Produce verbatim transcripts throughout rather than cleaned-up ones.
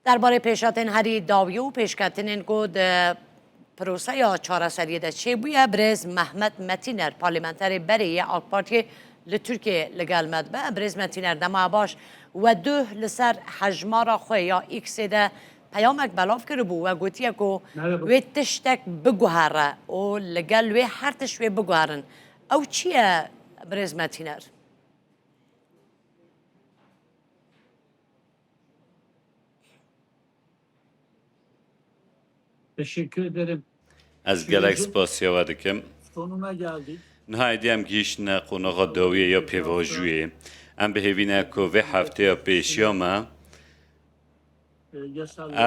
Derbarê pêşhatên herî dawî û pêşketinên ku di proseya çareseriyê de çêbûye, birêz Mehmet Metîner, parlamenterê berê yê AK Partiyê li Tirkiyeyê, li gel me dibe. Birêz Metîner, dema baş. We duh li ser hejmara xwe ya X-ê de peyamek belav kiribû. We gotiye ku Merhaba. Wê tiştek biguhere û li gel wê her tişt wê biguherin. Ew çi ye, birêz Metîner? Teşekkür ederim. Ez gelek spasiya we dikim. Sonuna geldik. Niha êdî em gihîştine qonaxa dawiyê ya pêvajoyê. Em bi hêvî ne ku vê hefteya pêşiya me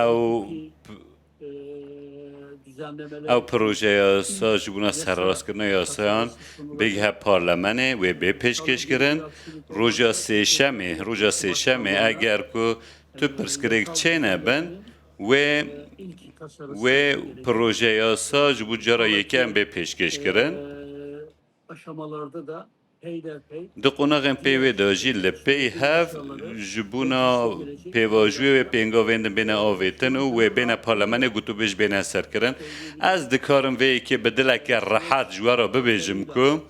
ew, ew projeya yasa ji bona serrastkirina yasayan bigihe parlemenê, wê bê pêşkêşkirin. Roja sêşemê, roja sêşemê eger ku tu pirsgirêk çênebin, wê, wê projeya yasa ji bo cara yekem bê pêşkêşkirin. Di qonaxên pê wê de jî li pey hev ji bona pêvajoyê wê pêngavên din bêne avêtin û wê bêne parlemenê gotûbêj bêne serkirin. Ez dikarim vê yekê bi dileke rehet ji we re bibêjim ku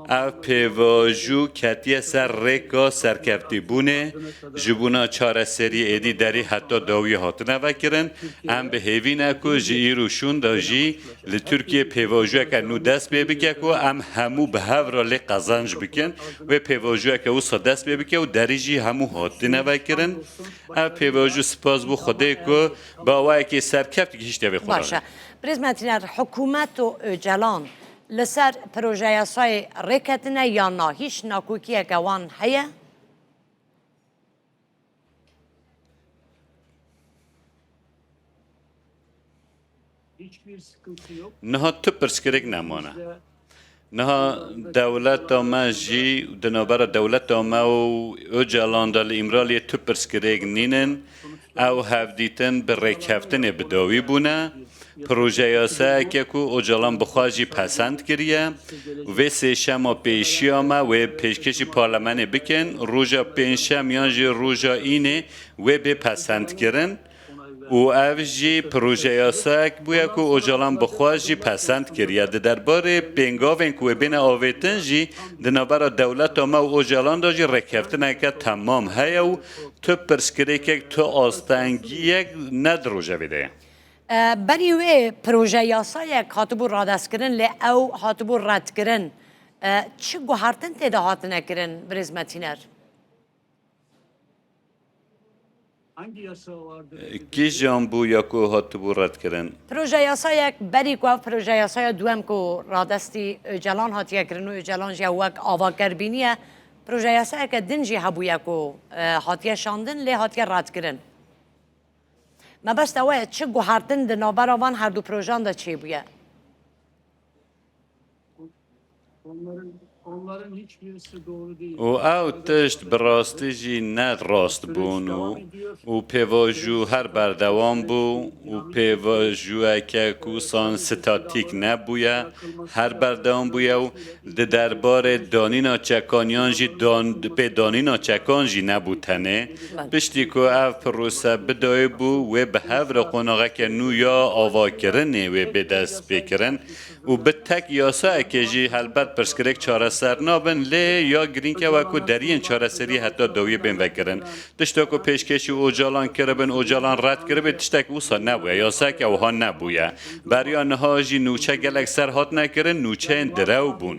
ev pêvajo ketiye ser rêka serkeftîbûnê, ji bona çareseriyê êdî derî heta dawiyê hatine vekirin. Em bi hêvî ne ku ji îro şûn de jî li Tirkiyeyê pêvajoyeke nû dest pê bike ku em hemû bi hev re lê qezenc bikin. Wê pêvajoyeke wisa dest pê bike û derî jî hemû hatine vekirin. Ev pêvajo spas bo Xwedê ku bi awayekî serkeft gihîşte vê qonaxê. Baş e. Birêz Metîner, hikûmet û Ocalan li ser projeya yasayê rêketine yan na, hîç nakokiyeke wan heye? Niha tu pirsgirêk nemane. Niha dewleta me jî, di navbera dewleta me û Ocalan de li Îmraliyê tu pirsgirêk nînin. Ew hevdîtin bi rêkeftinê bi dawî bûne. Proje yasayeke ku Ocalan bi xwe jî pesend kiriye. Vê sêşema pêşiya me wê pêşkêşî parlemenê bikin. Roja pêncşem yan jî roja înê wê bê pesendkirin. Û ev jî proje yasayek bûye ku Ocalan bi xwe jî pesend kiriye. Di derbarê pêngavên ku wê bêne avêtin jî di navbera dewleta me û Ocalan de jî rêkeftineke temam heye û tu pirsgirêkek, tu astengiyek ne di rojevê de ye. E, berî wê proje yasayek hatibû radestkirin, lê ew hatibû redkirin. E, çi guhertin tê de hatine kirin, birêz Metîner? Kîjan bû ya ku hatibû redkirin? Proje yasayek berî ku ev proje yasaya duwem ku radestî Ocalan hatiye kirin û Ocalan jî ew wek avakar bîniye, proje yasayeke din jî hebûye ku, e, hatiye şandin, lê hatiye redkirin. Mebesta we çi guhertin di navbera van her du projan de çêbûye? Onların, onların hiçbirisi doğru değil. Û ew tişt bi rastî jî ne rast bûn û, û pêvajo her berdewam bû û pêvajoyeke ku san statîk nebûye, her berdewam bûye û di derbarê danîna çekan yan jî dan-, pêdanîna çekan jî nebû tenê. Piştî ku ev pirose bidayê bû, wê bi hev re qonaxeke nû ya avakirinê wê bê destpêkirin û bi tek yasayekê jî helbet pirsgirêk çareser nabin, lê ya girîng ew e ku deriyên çareseriyê heta dawiyê bên vekirin. Tişta ku pêşkêşî Ocalan kiribin, Ocalan red kiribê, tiştek wisa nebûye, yasayeke wiha nebûye. Beriya niha jî nûçe gelek ser hatine kirin, nûçeyên direw bûn.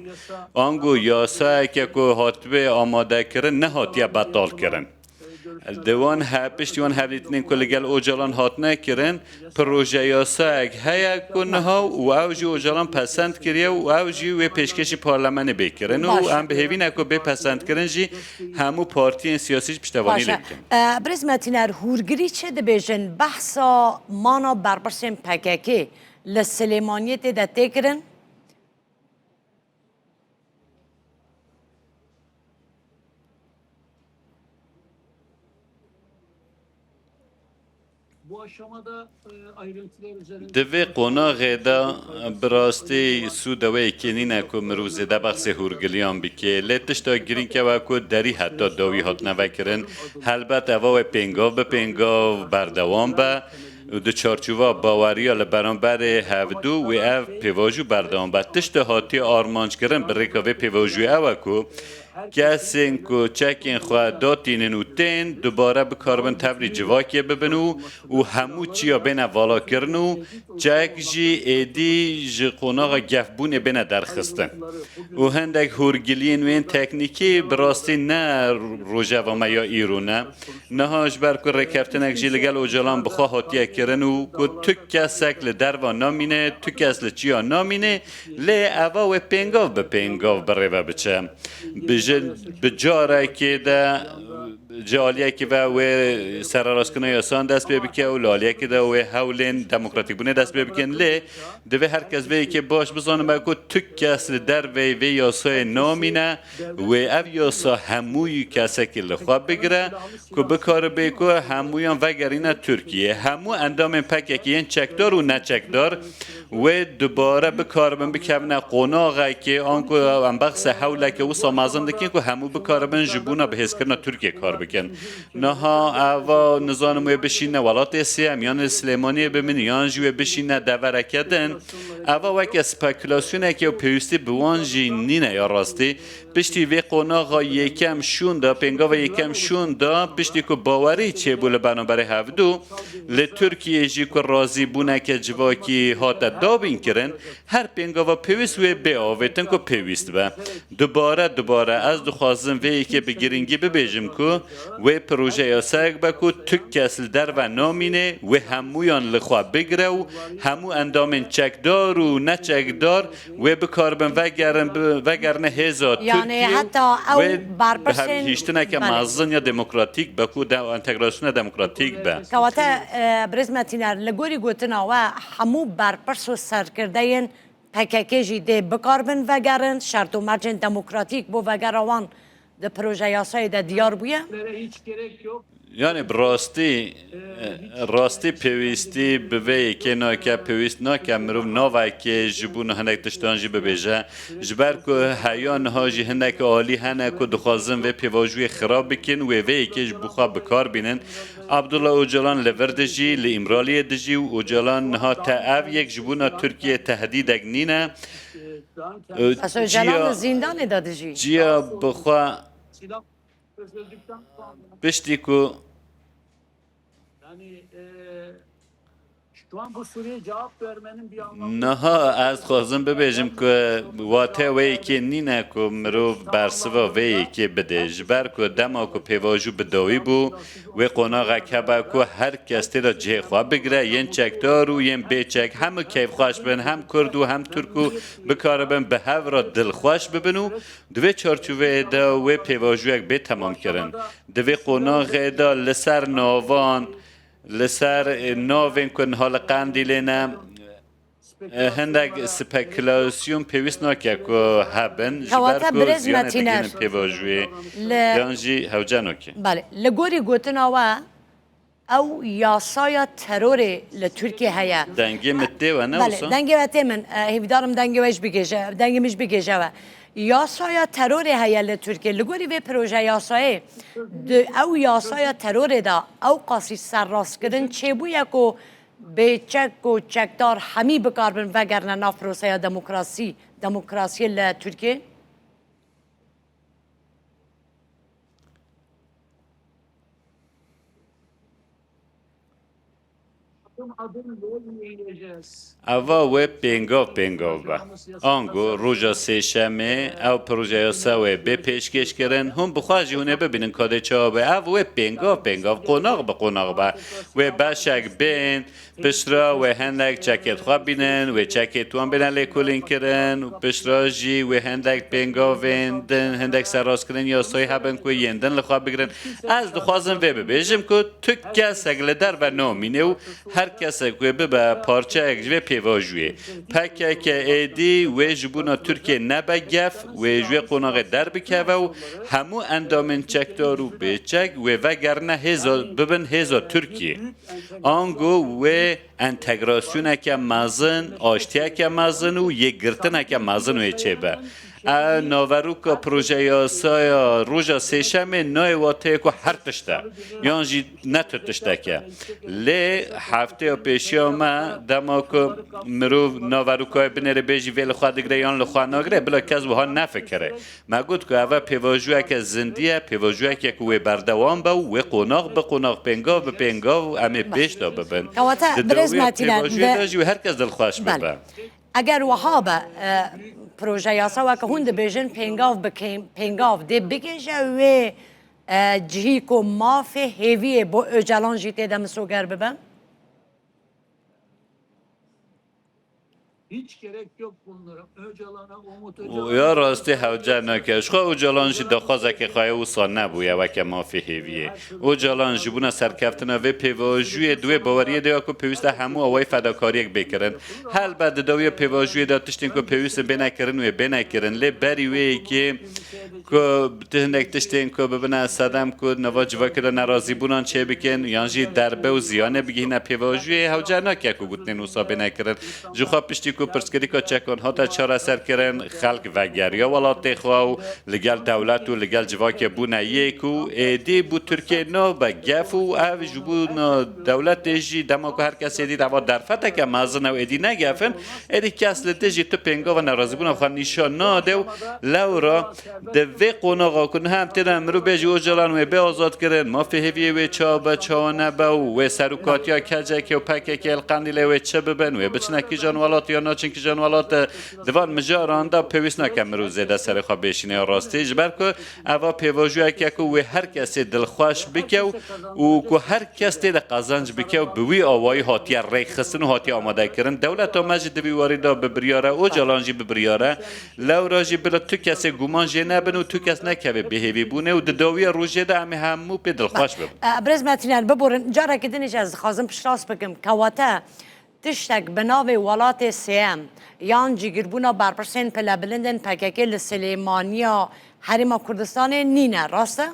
Ango yasayeke ku hatibê amadekirin nehatiye betal kirin. Di wan he-, piştî wan hevdîtinên ku li gel Ocalan hatine kirin, proje yasayek heye ku niha û ew jî Ocalan pesend kiriye û ew jî wê pêşkêşî parlemenê bê kirin û Baş. Em bi hêvî ne ku bê pesendkirin jî hemû partiyên siyasî jî piştevanî Baş lê e. Bikin. E, Birêz Metîner, hûrgirî çi dibêjin? Behsa mana berpirsên P K K li Silêmaniyê tê de tê kirin? Bu aşamada e, ayrıntılar üzerinde Di vê qonaxê de bi rastî sûde wê yekê nîne ku mirov zêde behsê hûrgiliyan bike. Lê tişta girîng ew e ku derî heta dawî hatine vekirin. Helbet eva wê pêngav bi pêngav berdewam be û di çarçova baweriya li beramberê hevdû wê ev pêvajo berdewam be. Tişta hatiye armanckirin bi rêka vê pêvajoyê ew e ku kesên ku çekên xwe datînin û tên dubare bikaribin tevlî civakê bibin û, û hemû çiya bêne valakirin û çek jî êdî ji qonaxa gefbûnê bêne derxistin. Û hindek hûrgiliyên wên teknîkî bi rastî ne rojeva me ya îro ne. Niha ji ber ku rêkeftinek jî li gel Ocalan bi xwe hatiye kirin û ku tu kesek li derva namîne, tu kes li çiya namîne, lê eva wê pêngav bi pêngav bi rê ve biçe. Bi ji, bi carekê de, ji aliyekî ve wê sererastkirina yasan dest pê bike û li aliyekê de wê hewlên demokratîkbûnê dest pê bikin. Lê divê her kes vê yekê baş bizanibe ku tu kes li derveyî vê yasayê namîne, wê ev yasa hemûyî kesekî li xwe bigire ku bikaribe ku hemûyan vegerîne Tirkiyê. Hemû endamên P K K yên çekdar û neçekdar wê dubare bikaribin bikevine qonaxekê, anku em behsa hewleke wisa mezin dikin ku hemû bikaribin ji bona bihêzkirina Tirkiyê kar bikin. Niha eva nizanim wê bişîne welatê sêyem, yan li Silêmaniyê bimînin, yan jî wê bişîne devereke din. Eva weke spekulasyoneke û pêwîstî bi wan jî nîne ya rastî. Piştî vê qonaxa yekem şûn de, pêngava yekem şûn de, piştî ku bawerî çêbû li beramberê hevdû, li Tirkiyê jî ku razîbûneke civakî hate dabînkirin, her pêngava pêwîst wê bê avêtin ku pêwîst be. Dubare, dubare ez dixwazim vê yekê bi girîngî bibêjim ku wê proje yasayek be ku tu kes li derve namîne, wê hemûyan li xwe bigire û hemû endamên çekdar û neçekdar wê bikaribin vegerin, bi-, vegerine hêza Yani Tirkiyê û heta ew wê bi berpirsên hevgihîştineke Belê. mezin ya demokratîk be ku de entegrasyona demokratîk be. Kewate, e, birêz Metîner, li gorî gotina we hemû berpirs û serkirdeyên P K K jî dê bikaribin vegerin, şert û mercên demokratîk bo vegera wan di proje yasayê de diyar bûye? Yani bi rastî, e, rastî pêwîstî bi vê yekê nake, pêwîst nake mirov navekê ji bo hinek tiştan jî bibêje. Ji ber ku heya niha jî hinek alî hene ku dixwazin vê pêvajoyê xirab bikin, wê vê yekê ji bo xwe bi kar bînin. Abdullah Ocalan li vir dijî, li Îmraliyê dijî û Ocalan niha te ev yek ji bona Tirkiyê tehdîdek nîne. Û Mesela Ocalan çiya, li zîndanê de dijî. çiya bi xwe piştî ku Şu an bu soruya cevap vermenin bir anlamı Niha ez dixwazim bibêjim ku wate wê yekê nîne ku mirov bersiva vê yekê bide. Ji ber ku dema ku pêvajo bi dawî bû, wê qonaxek hebe ku her kes tê de cihê xwe bigire, yên çekdar û yên bêçek, hemû keyfxweş bin, hem Kurd û hem Tirk û bikaribin bi hev re dilxweş bibin û di vê çarçoveyê de wê pêvajoyek bê temamkirin. Di vê qonaxê de li ser navan, li ser, e, navên ku niha li Qendîlê ne, e, hindek spekulasyon pêwîst nake ku hebin, ji ber Kewate ku birêz ziyanê Metîner. digihînin pêvajoyê, Li yan jî hewce nake. Belê, li gorî gotina we ew yasaya terorê li Tirkiye heye. Dengê min tê we ne Belê, wisa? dengê we tê min, e, hêvîdarim dengê we ji bigêje, dengê min ji bigêje we. Yasaya terorê heye li Tirkiye. Li gorî vê proje yasayê, di ew yasaya terorê de ew qasî serrastkirin çêbûye ku bêçek û çekdar hemî bikaribin vegerine nav proseya demokrasî, demokrasiyê li Tirkiye? Eva wê pêngav pêngav be. Ango roja sêşemê ew projeya yasa wê bê pêşkêşkirin. Hûn bi xwe jî hûn ê bibînin ka dê çawa be. Ev wê pêngav pêngav, qonax bi qonax be. Wê beşek bên, piştre wê hindek çekêt xwe bînin, wê çekêt wan bêne lêkolînkirin û piştre jî wê hindek pêngavên din, hindek serrastkirin yasayî hebin ku yên din li xwe bigirin. Ez dixwazim vê bibêjim ku tu kesek li derve namîne û her Kesek wê bibe parçeyek ji vê pêvajoyê. P K K êdî wê ji bona Tirkiyê nebe gef, wê ji wê qonaxê derbikeve û hemû endamên çekdar û bêçek wê vegerine hêza, bibin hêza Tirkiyê. Ango wê entegrasyoneke mezin, aştiyeke mezin û yekgirtineke mezin wê çêbe. Ev naveroka proje yasaya roja sêşemê nayê wateyê ku her tişt e, yan jî ne tu tiştek e. Lê hefteya pêşiya me, dema ku mirov naverokayê binêre, bêjî vê li xwe digire yan li xwe nagire, bila kes wiha nefikire. Me got ku eve pêvajoyeke zindî ye, pêvajoyeke ku wê berdewam be û wê qonax bi qonax, pêngav bi pêngav em ê pêş de bibin. Kewata, Di birêz dawî Metîne, pêvajoyê de- de jî wê her kes dilxweş Belê. bibe. Eger wiha be, e, proje yasa weke hûn dibêjin pêngav bi kêm-, pêngav dê bigihêje wê, e, cihî ku mafê hêviyê bo Ocalan jî tê de misoger bibe? Hiç gerek yok bunlara. Öcalan'a, Umut Öcalan'a Ya rastî hewce nake. Ji xwe Ocalan jî daxwazeke xwe ye, wisa nebûye weke mafê hêviyê. Ocalan ji bona serkeftina vê pêvajoyê di wê baweriyê de ya ku pêwîst e hemû awayî fedakariyek bê kirin. Helbet di dawiya pêvajoyê de tiştên ku pêwîst in bêne kirin wê bêne kirin. Lê berî wê yekê ku ti hinek tiştên ku bibine sedem ku nava civakê de nerazîbûnan çêbikin yan jî derbe û ziyanê bigihîne pêvajoyê, hewce nake ku gotinên wisa bêne kirin. Ji xwe piştî ku pirsgirêka çekan hate çareserkirin, xelk vegeriya welatê xwe û li gel dewlet û li gel civakê bûne yek û êdî bo Tirkiyê nabe gef û ev ji bona dewletê jî dema ku her kes êdî eva derfeteke mezin e û êdî ne gef in, êdî kes li dijî tu pêngava nerazîbûna xwe nîşan nade û lewra di vê qonaxa ku niha em têne mirov bêjî Ocalan wê bê azadkirin, mafê hêviyê wê çawa be, çawa nebe û wê serokatiya K C K û P K K li Qendîlê wê çi bibin, wê biçine kîjan welat ya naçin kîjan welat, di van mijaran de pêwîst nake mirov zêde serê xwe bêşîne ya rastî, ji ber ku eva pêvajoyeke ku wê her kesê dilxweş bike û, û ku her kes tê de qezenc bike û bi wî awayî hatiye rêkxistin û hatiye amadekirin. Dewleta me jî di vî warî de bi biryar e, Ocalan jî bi biryar e. Lewra jî bila tu kesê guman jê nebin û tu kes nekeve bêhêvîbûnê û di dawiya rojê de em ê hemû pê dilxweş bibin. E, Birêz Metînen, biborin, carekî din jî ez dixwazim piştrast bikim. Kewate tiştek bi navê welatê sêyem yan cîgirbûna berpirsên pilebilind ên P K K li Silêmaniya Herêma Kurdistanê nîne, rast e?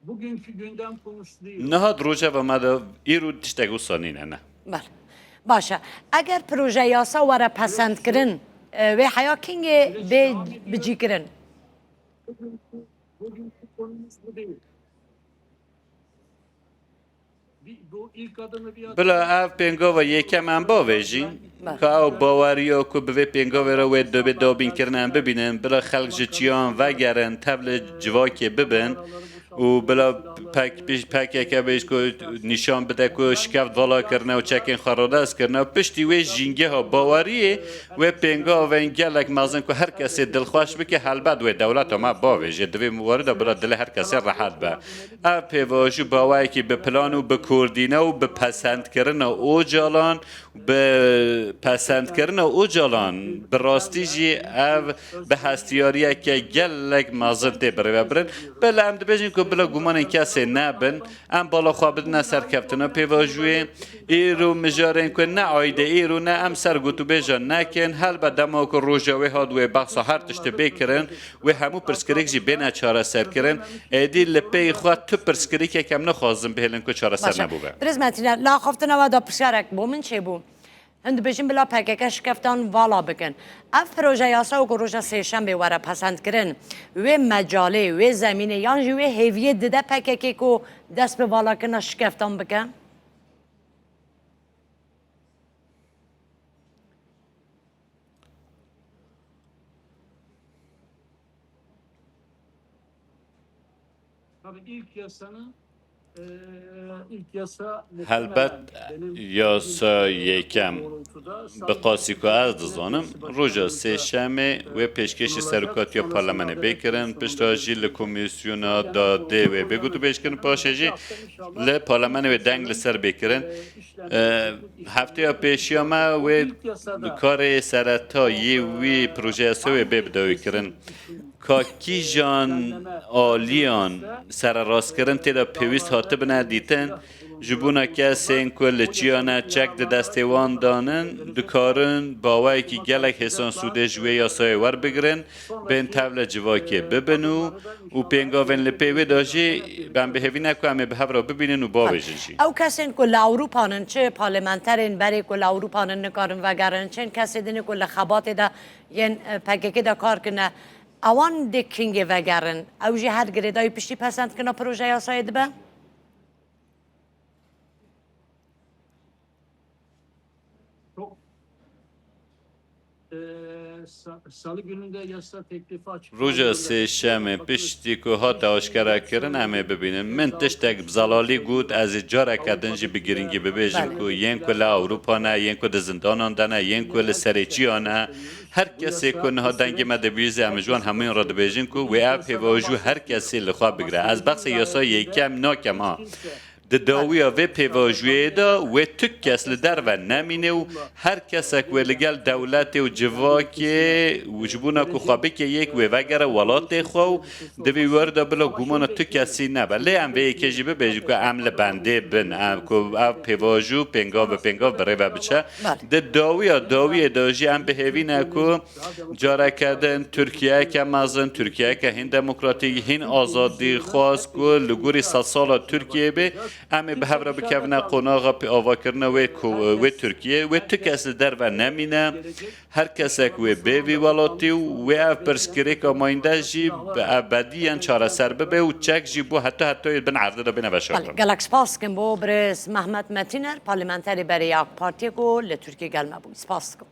Bugünkü gündem konusu değil. Niha di rojeva me de îro tiştek wisa nîne, ne. Belê. Baş e. Eger proje yasa were pesendkirin, e, wê heya kîngê bê bicîkirin? Bugünkü, bugünkü konumuz bu değil. Bila ev pêngava yekem em bavêjin, Belê. ka ew baweriya ku bi vê pêngavê re wê dibê dabînkirin em bibînin, bila xelk ji çiyan vegerin, tev li civakê bibin û bila P K K bêj ku nîşan bide ku şikeft vala kirine û çekên xwe radest kirine û piştî wê jîngeha baweriyê wê pêngavên gelek mezin ku her kesê dilxweş bike, helbet wê dewleta me bavêje. Di vê warî de bila dilê her kesê rehet be. Ev pêvajo bi awayekî bi plan û bi koordîne û bi pesendkirina Ocalan, bi pesendkirina Ocalan, bi rastî jî ev bi hestiyariyeke gelek mezin tê birêvebirin. Bila em dibêjin ku bila gumanên kesê nebin, em bala xwe bidine serkeftina pêvajoyê. Îro mijarên ku ne aîdê îro ne, em ser gotûbêja nekin. Helbet dema ku roja wê hat wê behsa her tiştê bê kirin. Wê hemû pirsgirêk jî bêne çareserkirin. Êdî li pey xwe tu pirsgirêkek em nexwazin bihêlin ku çareser Baş e. nebûbe. Birêz Metîne, li axaftina we de pirsyarek bo min çêbû. Hûn dibêjin bila P K K şikeftan vala bikin. Ev proje yasa ku roja sêşembê were pesendkirin, wê mecalê, wê zemînê yan jî wê hêviyê dide P K K ku dest bi valakirina şikeftan bike? Tabii ilk yasanın, e, ilk yasa Helbet muhtemelen benim yasa bildiğim yekem doğrultuda bi qasî ku ez dizanim, roja sêşemê wê pêşkêşî serokatiya parlamenê bê kirin, piştre jî li komîsyona dadê wê bê gotûbêj kirin, paşê jî li parlamenê wê deng li ser bê kirin. E, hefteya pêşiya me wê karê sereta yê wî projeya sewê bê bidawî kirin. Ka kîjan aliyan sererastkirin tê de pêwîst hatibine dîtin, ji bona kesên ku li çiya ne çek di destê wan danin, dikarin bi awayekî gelek hêsan sûdê ji wê yasayê werbigirin, bên tevle civakê bibin û, û pêngavên li pê wê de jî em bi hêvî ne ku em ê bi hev re bibînin û bavêjin jî. Ew kesên ku li Ewropa nin, çi parlamenterên berê ku li Ewropa nin nikarin vegerin, çend kesê din ê ku li xebatê de yên, e, P K K de kar kirine, ewan dê kingê vegerin? Ew jî her girêdayî piştî pesendkirina proje yasayê dibe? Çok. Ee, sa- Salı gününde yasa teklifi açıklandı. Roja sêşemê piştî ku hate aşkerekirin, em ê bibînin. Min tiştek bi zelalî got, ez ê careke din jî bi girîngî bibêjim Belê. ku yên ku li Ewropa ne, yên ku di zindanan de ne, yên ku li serê çiya ne, her kesê ku niha dengê me dibihîze, em ji wan hemûyan re dibêjin ku wê ev pêvajo her kesê li xwe bigire. Ez behsê yasayê yekem nakem ha. Di dawiya vê pêvajoyê de wê tu kes li derve nemîne û her kesek wê li gel dewletê û civakê û ji bona ku xwe bike yek wê vegere welatê xwe û di vî wer de bila gumana tu kesî nebe. Lê em vê yekê jî bibêjin ku em li bendê bin, em ku ev pêvajo pêngav bi pêngav bi rê ve biçe. Belê. Di dawiya dawiyê de jî em bi hêvî ne ku careke din Tirkiyeyeke mezin, Tirkiyeyeke hîn demokratîk, hîn azadîxwaz ku li gorî sedsala Tirkiyeyê be, em ê bi hev re bikevine qonaxa pê avakirina wê ku-, wê Tirkiyê, wê tu kes li derve nemîne, her kesek wê bê vî welatî û wê ev pirsgirêka mayînde jî bi ebediyen çareser bibe û çek jî bo heta hetayê bin erdê de bêne veşartin. Belê, gelek spas dikim bo birêz Mehmet Metîner, parlamenterê berê ya AK Partiyê ku li Tirkiyê gel me bû. Spas dikim.